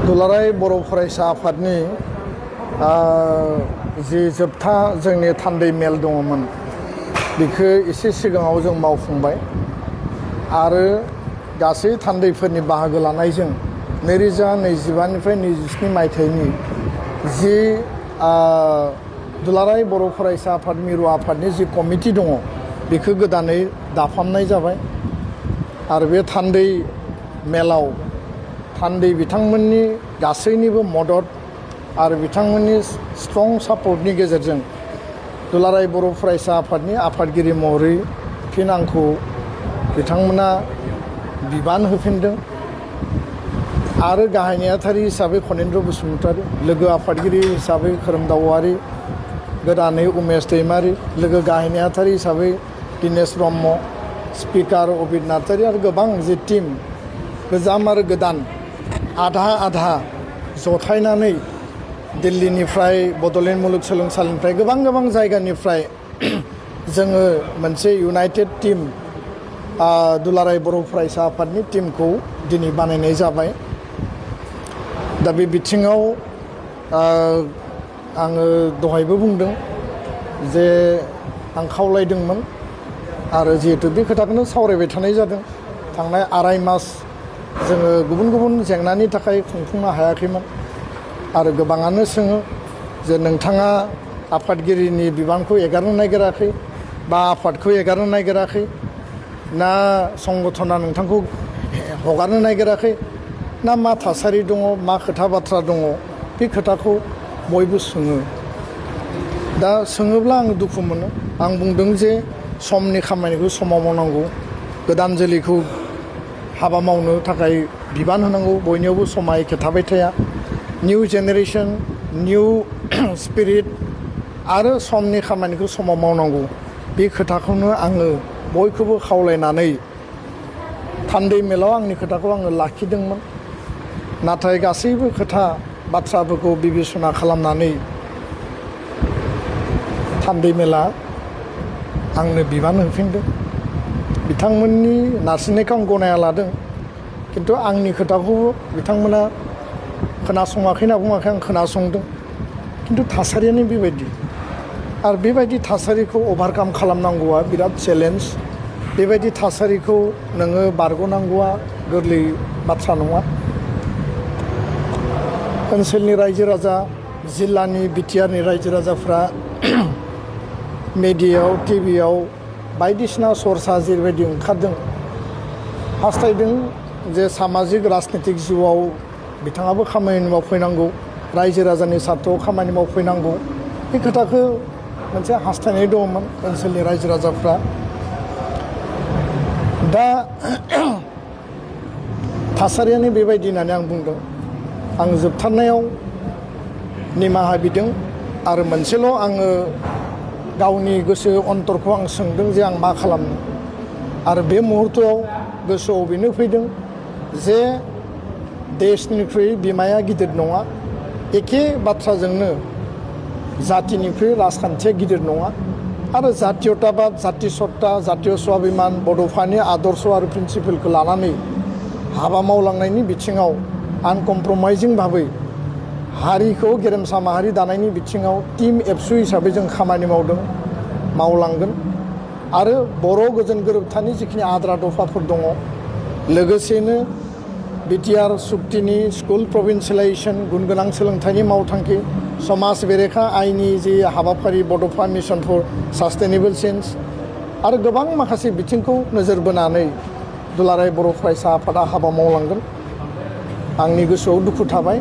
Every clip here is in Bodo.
दुलाराय बर' फरायसा आफादनि जि जोबथा जोंनि थान्दै मेल दङमोन बेखौ एसे सिगाङाव जों मावफुंबाय आरो गासै थान्दैफोरनि बाहागो लानायजों 2022निफ्राय 27 मायथाइनि जि दुलाराय बर' फरायसा आफाद मिरु आफादनि जि कमिटि दङ बेखौ गोदानै दाफामनाय जाबाय आरो बे थान्दै मेलाव थान्दै बिथांमोननि गासैनिबो मदद आरो बिथांमोननि स्ट्रं सापर्टनि गेजेरजों दुलाराय बर' फरायसा आफादनि आफादगिरि महरै फिन आंखौ बिथांमोना बिबान होफिनदों आरो गाहाय नेहाथारि हिसाबै खनेन्द्र बसुमतारी, लोगो आफादगिरि हिसाबै खोरोमदाव औवारी, गोदानै उमेश दैमारी, लोगो गाहाय नेहाथारि हिसाबै दिनेश ब्रह्म, स्पिकार अबिर नार्जारी आरो गोबां जि टीम गोजाम आरो गोदान आधा जथायनानै दिल्लीनिफ्राय बड'लेण्ड मुलुगसोलोंसालिनिफ्राय गोबां जायगानिफ्राय जोङो मोनसे इउनाइटेड टीम दुलाराय बर' फरायसा आफादनि टीमखौ दिनै बानायनाय जाबाय। दा बे बिथिङाव आङो दहायबो बुंदों जे आं खावलायदोंमोन आरो जिहेतु बे खोथाखौनो सावरायबाय थानाय जादों। थांनाय आराय मास जोङो गुबुन जेंनानि थाखाय खुंफुंनो हायाखैमोन आरो गोबाङानो सोङो जे नोंथाङा आफादगिरिनि बिबानखौ एगारनो नागिराखै बा आफादखौ एगारनो नागिराखै ना संगठना नोंथांखौ हगारनो नागिराखै ना मा थासारि दङ, मा खोथा बाथ्रा दङ, बे खोथाखौ बयबो सोङो। दा सोङोब्ला आं दुखु मोनो। आं बुंदों जे समनि खामानिखौ समाव मावनांगौ, गोदान जोलैखौ हाबा मावनो थाखाय बिबान होनांगौ, बयनियावबो समा एखे थाबाय थाया। निउ जेनेरेसन, निउ स्पिरिट आरो समनि खामानिखौ समाव मावनांगौ, बे खोथाखौनो आङो बयखौबो खावलायनानै थान्दै मेलाव आंनि खोथाखौ आङो लाखिदोंमोन। नाथाय गासैबो खोथा बाथ्राफोरखौ बिबेसना खालामनानै थान्दै मेला आंनो बिबान होफिनदों। बिथांमोननि नारसिननायखौ आं गनाया लादों, खिन्थु आंनि खोथाखौबो बिथांमोना खोनासङाखै होनना बुङाखै, आं खोनासंदों। खिन्थु थासारियानो बेबायदि आरो बेबायदि थासारिखौ अभारकाम खालामनांगौआ बिराद चेलेन्ज। बेबायदि थासारिखौ नोङो बारग'नांगौआ गोरलै बाथ्रा नङा। ओनसोलनि रायजो राजा, जिल्लानि बिटिआरनि रायजो राजाफ्रा मेडियायाव, टिभियाव बायदिसिना सर्सा जेरैबायदि ओंखारदों, हास्थायदों जे सामाजिक राजनितिक जिउआव बिथाङाबो खामानि मावफैनांगौ, रायजो राजानि सार्थाव खामानि मावफैनांगौ, बे खोथाखौ मोनसे हास्थायनाय दङमोन ओनसोलनि रायजो राजाफ्रा। दा थासारियानो बेबायदि होननानै आं बुंदों। आं जोबथारनायाव निमाहा बिदों आरो मोनसेल' आङो गावनि गोसो अन्तरखौ आं सोंदों जे आं मा खालामनो। आरो बे मुहुर्तआव गोसोआव बेनो फैदों जे देशनिख्रुइ बिमाया गिदिर नङा, एखे बाथ्राजोंनो जातिनिख्रुइ राजखान्थिया गिदिर नङा आरो जातीयताबाद, जाति सत्ता, जातीय स्वाभिमान, बड'फानि आदर्श आरो प्रिन्सिपेलखौ लानानै हाबा मावलांनायनि बिथिङाव आनकमप्रमाइजिं भाबै हारिखौ गेरेमसा माहारि दानायनि बिथिङाव टीम एबसु हिसाबै जों खामानि मावदों, मावलांगोन आरो बर' गोजोन गोरोबथानि जिखिनि आद्रा दफाफोर दङ, लोगोसेनो बिटिआर सुक्तिनि स्कुल प्रभिन्सियेलाइजेसन, गुन गोनां सोलोंथाइनि मावथांखि, समाज बेरेखा आयनि जि हाबाफारि बड'फा मिशन फर सास्टेनेबल चेन्ज आरो गोबां माखासे बिथिंखौ नोजोर बोनानै दुलाराय बर' फरायसा आफादा हाबा मावलांगोन। आंनि गोसोआव दुखु थाबाय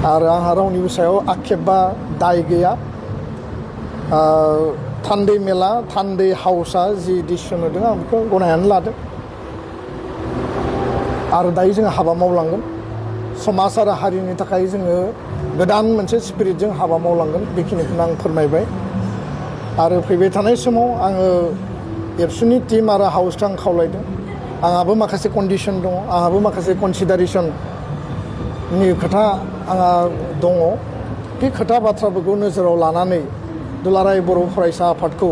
आरो आंहा रावनिबो सायाव आक्षेप बा दाय गैया। थान्दै मेला, थान्दै हाउसआ जि डिसिसन होदों आं बेखौ गनायनानै लादों आरो दायो जोङो हाबा मावलांगोन। समाज आरो हारिनि थाखाय जोङो गोदान मोनसे स्पिरिटजों हाबा मावलांगोन, बेखिनिखौनो आं फोरमायबाय। आरो फैबाय थानाय समाव आङो एबसुनि टीम आरो हाउसखौ आं खावलायदों। आंहाबो माखासे कन्डिसन दङ, आंहाबो माखासे कनसिडारेसननि खोथा आंहा दङ। बे खोथा बाथ्राफोरखौ नोजोराव लानानै दुलाराय बर' फरायसा आफादखौ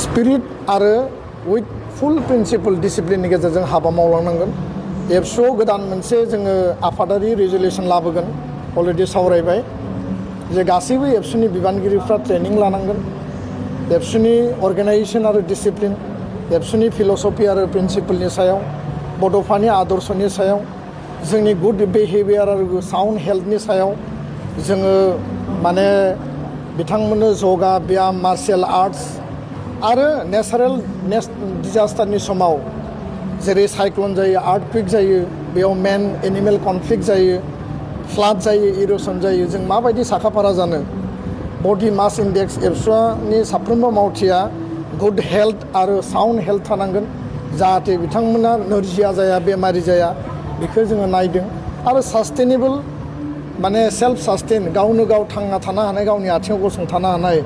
स्पिरिट आरो उइथ फुल प्रिन्सिपल डिसिप्लिननि गेजेरजों हाबा मावलांनांगोन। एबसुआव गोदान मोनसे जोङो आफादारि रेजुलेसन लाबोगोन अलरेडि सावरायबाय जे गासैबो एबसुनि बिबानगिरिफ्रा ट्रेनिं लानांगोन एबसुनि अर्गानाइजेसन आरो डिसिप्लिन एबसुनि फिल'सफि आरो प्रिन्सिपलनि सायाव बड'फानि आदर्शनि सायाव जोंनि गुड बिहेभियार आरो साउन्ड हेल्थनि सायाव जोङो माने बिथांमोननो जगा ब्याम मार्शियेल आर्ट्स आरो नेचारेल डिजास्टारनि समाव जेरै साइक्लन जायो आर्थकुइक जायो बेयाव मेन एनिमेल कनफ्लिक्ट जायो फ्लाड जायो इर'सन जायो जों माबायदि साखाफारा जानो बडि मास इन्डेक्स एबसुनि साफ्रोमबो मावथिया गुड हेल्थ आरो साउन्ड हेल्थ थानांगोन जाहाथे बिथांमोना नोरजिया जाया बेमारि जाया बेखौ जोङो नायदों आरो सास्टेनेबल माने सेल्फ सास्टेन गावनो गाव थांना थानो हानाय गावनि आथिङाव गसंथानो हानाय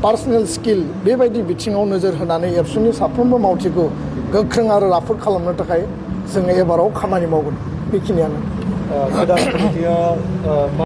पार्सनेल स्किल बेबायदि बिथिङाव नोजोर होनानै एबसुनि साफ्रोमबो मावथिखौ गोख्रों आरो राफोद खालामनो थाखाय जोङो एबाराव खामानि मावगोन बेखिनियानो